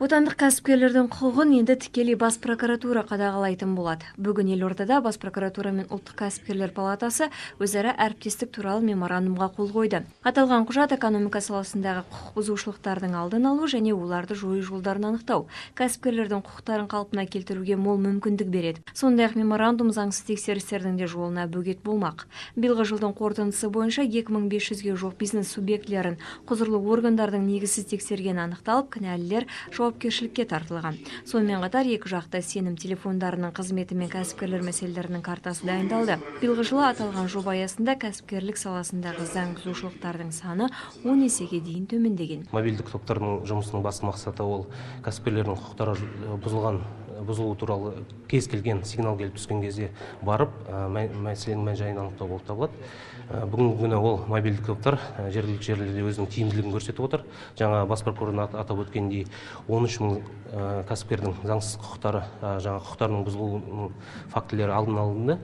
Отандық кәсіпкерлердің құқығын енді тікелей Бас прокуратура қадағалайтын болады. Бүгін елордада Бас прокуратура мен Ұлттық кәсіпкерлер палатасы өзара әріптестік туралы меморандумға қол қойды. Аталған құжат экономика саласындағы құқық бұзушылықтардың алдын алу және оларды жою жолдарын анықтау, кәсіпкерлердің құқықтарын қалпына келтіруге мол мүмкіндік береді. Сондай-ақ меморандум заңсыз тексерістердің де жолына бөгет болмақ. Биылғы жылдың қорытындысы бойынша 2500-ге жуық бизнес субъектілерін құзырлы органдардың негізсіз тексергені анықталып, кінәлілер жауапкершілікке тартылған. Сонымен қатар екі жақты сенім телефондарының қызметі мен кәсіпкерлер мәселелерінің картасы дайындалды. Биылғы жылы аталған жоба аясында кәсіпкерлік саласындағы заң бұзушылықтардың саны 10 есеге дейін төмендеген. Мобильдік топтардың жұмысының басты мақсаты — ол кәсіпкерлердің құқықтары бұзылуы туралы кез келген сигнал келіп түскен кезде барып, мәселенің мән жайын анықтау болып табылады. Бүгінгі күні ол мобильдік топтар жергілікті жерлерде өзінің тиімділігін көрсетіп отыр. Жаңа бас прокурордың атап өткеніндей, 13 мың кәсіпкердің заңсыз құқықтары, жаңа құқықтарының бұзылуының фактілері алдын алынды.